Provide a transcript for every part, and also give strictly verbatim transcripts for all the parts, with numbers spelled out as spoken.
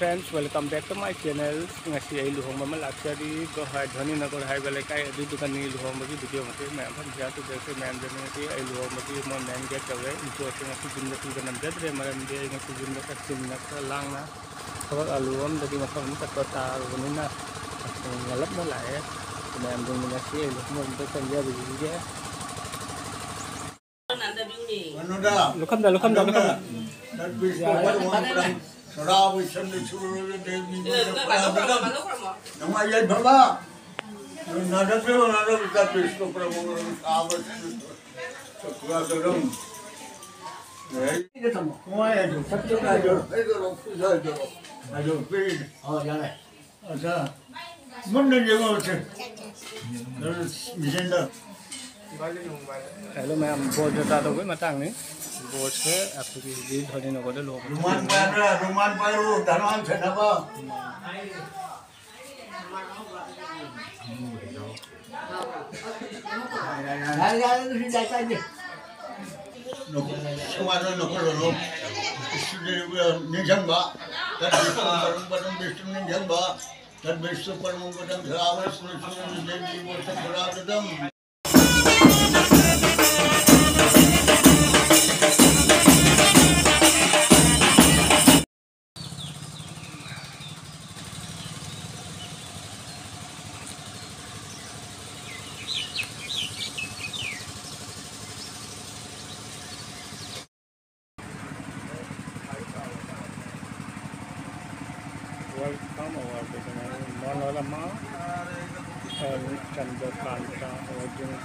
Friends, welcome back to my channel. ꯉꯁꯤ ꯑꯩ ꯂꯨꯍꯣꯡꯕ ꯑꯃ ꯂꯥꯛꯆꯔꯤ, ꯒꯣꯍꯥꯏ ꯙꯣꯅꯤꯅꯒꯔ ꯍꯥꯏꯕ ꯂꯩꯀꯥꯏ ꯑꯗꯨꯗꯨꯒꯅꯤ꯫ ꯂꯨꯍꯣꯡꯕꯒꯤ video ꯃꯇꯦꯛ ꯃꯌꯥꯝ ꯐꯪꯖ ꯇꯧꯖꯔꯛꯀꯦ ꯃꯌꯥꯝꯗ꯫ ꯉꯁꯤ ꯑꯩ ꯂꯨꯍꯣꯡꯕꯒꯤ ꯃꯣꯏ main gate ꯌꯧꯔꯦ꯫ Intro ꯁꯦ ꯉꯁꯤ ꯌꯨꯝꯗ ꯄꯤꯕ ꯅꯝꯖꯗ꯭ꯔꯦ, ꯃꯔꯝꯗꯤ ꯑꯩ ꯉꯁꯤ ꯌꯨꯝꯗ ꯆꯠꯈꯤꯕꯅ ꯈꯔ ꯂꯥꯡꯅ ꯊꯕꯛ ꯑꯂꯨ ꯑꯃꯗꯒꯤ ꯃꯐꯝ ꯑꯃ ꯆꯠꯄ ꯇꯥꯔꯨꯕꯅꯤꯅ ꯉꯜꯂꯞꯅ ꯂꯥꯛꯑꯦ꯫ ꯃꯌꯥꯝ ꯌꯦꯡꯃꯤꯟꯅꯁꯤ ꯑꯩ ꯂꯨꯍꯣꯡꯕ ꯑꯝꯇ ꯆꯪꯖꯔꯨꯈꯤꯒꯦ꯫ ꯀꯩꯅꯣꯗ, ꯂꯨꯈꯝꯗ, ꯂꯨꯈꯝꯗ, ꯂꯨꯈꯝꯗ꯫ ꯅꯠ ꯕꯤꯁꯀꯨꯠ ꯄꯔꯃꯣꯟ ꯄ꯭ꯔꯝ ꯁꯣꯔꯥꯕ ꯏꯁꯝꯅ ꯁꯨꯔꯨꯔꯒ ꯗꯦꯕꯤ ꯃꯣꯏ ꯆꯠꯄ ꯅꯨꯡꯉꯥꯏ ꯌꯥꯏꯐꯕ꯫ ꯅꯠ ꯕꯤꯁꯀꯨꯠ ꯄꯔꯃꯣꯟ ꯄ꯭ꯔꯝ ꯁꯥꯕ ꯁꯨꯔꯨꯔꯒ ꯍꯥꯏꯗꯣ, ꯍꯥꯏꯗꯣ, ꯍꯥꯏꯗꯣ, ꯍꯥꯏꯗꯣ, ꯄꯤꯔꯤꯅꯦ꯫ ꯑꯣ, ꯌꯥꯔꯦ꯫ ꯑꯆꯥ, ꯃꯨꯟꯅ ꯌꯦꯡꯉꯣꯁꯦ꯫ ꯃꯤꯁꯦꯟꯗ꯫ Hello ꯃꯌꯥꯝ, ꯕꯣꯔ ꯖꯇ꯭ꯔꯥ ꯇꯧꯕꯒꯤ ꯃꯇꯥꯡꯅꯤ꯫ ꯕꯣꯔꯁꯦ ꯑꯩꯈꯣꯏꯒꯤ ꯍꯧꯖꯤꯛ ꯙꯣꯅꯤꯅꯒꯔꯗ ꯂꯨꯍꯣꯡꯕ ꯔꯨꯃꯥꯟ ꯆꯠꯄꯅꯦ꯫ ꯄꯥꯏꯕ꯭ꯔꯥ? ꯔꯨꯃꯥꯟ ꯄꯥꯏꯔꯣ, ꯙꯔꯃꯥꯟ ꯁꯦꯟꯅꯕ꯫ ꯌꯥꯔꯦ, ꯌꯥꯔꯦ, ꯑꯗꯨꯁꯨ ꯌꯥꯏ, ꯀꯥꯏꯗꯦ꯫ ꯅꯈꯣ-, ꯁꯨꯃꯥꯏꯅ ꯅꯈꯣꯜꯂꯣꯟ ꯏꯁꯇꯨꯗꯤꯑꯣ ꯅꯤꯡꯁꯤꯡꯕ, ꯇꯠ ꯕꯤꯁꯅꯨ ꯄꯔꯝ ꯄꯗꯝ ꯕꯤꯁꯅꯨ ꯅꯤꯡꯁꯤꯡꯕ, ꯇꯠ ꯕꯤꯁꯅꯨ ꯄꯔꯝ ꯄꯗꯝ ꯁꯥꯕ ꯁꯨꯔ ꯁꯨꯔ ꯗꯦꯕꯤ ꯃꯣꯏ ꯆꯠꯄ ꯔꯥꯗꯨꯗꯝ꯫ Welcome our Manolama and Chandrakanta wedding.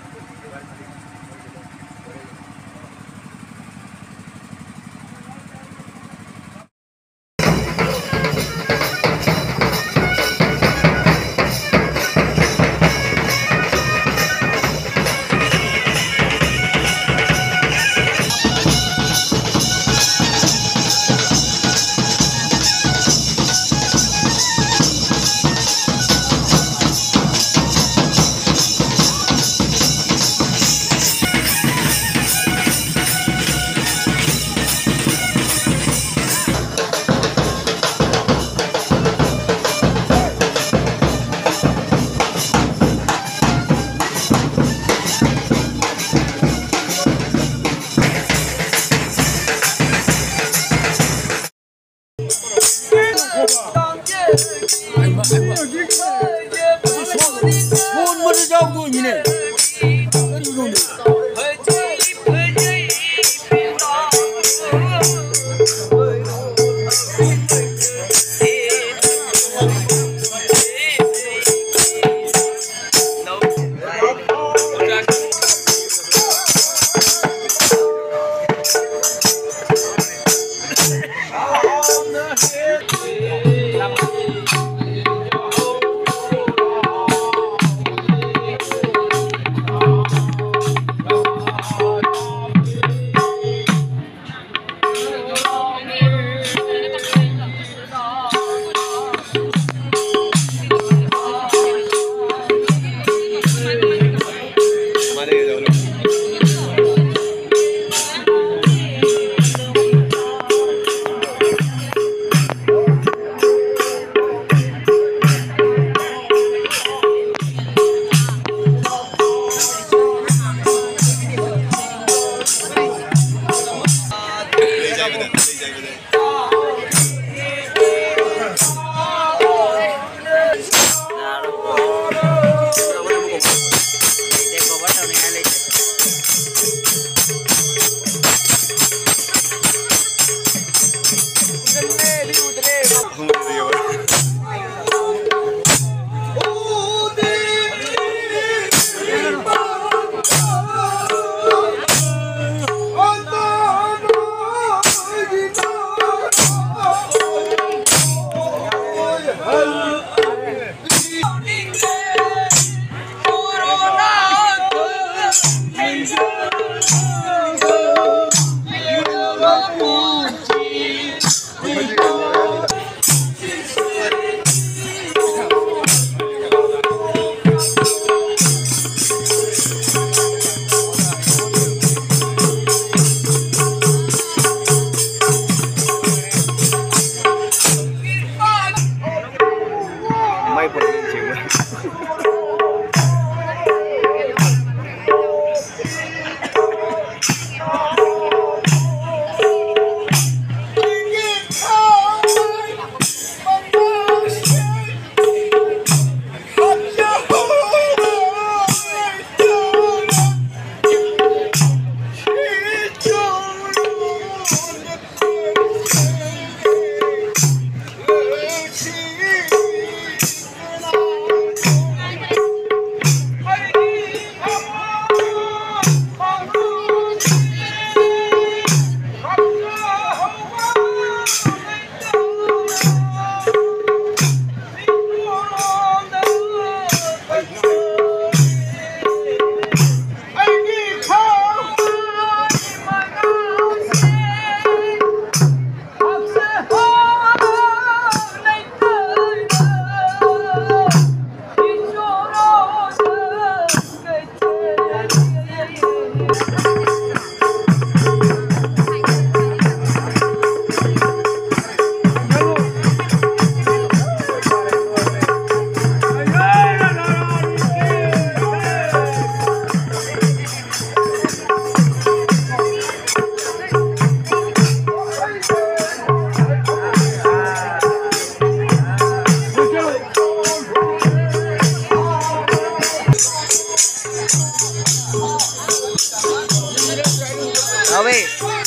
ꯂꯣꯏꯃꯤꯅꯦ꯫ ꯀꯔꯤꯅꯣꯅꯦ?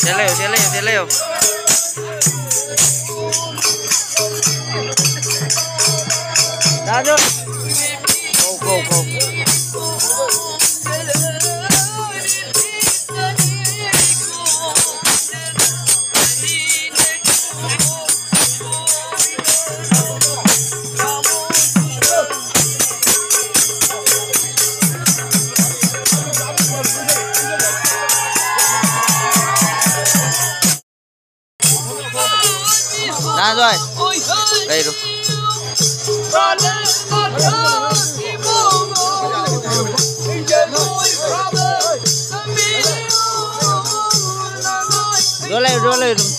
ꯆꯦꯜꯂꯦꯌꯣ, ꯆꯦꯜꯂꯦꯌꯣ, ꯆꯦꯜꯂꯦꯌꯣ꯫ ꯗꯥ ꯖꯣꯟ꯫ ꯀꯧ, ꯀꯧ, ꯀꯧ꯫ ꯅꯍꯥꯟꯋꯥꯏ ꯂꯩꯔꯣ꯫ ꯂꯣꯏ ꯂꯩꯔꯣ, ꯂꯣꯏ ꯂꯩꯔꯣ꯫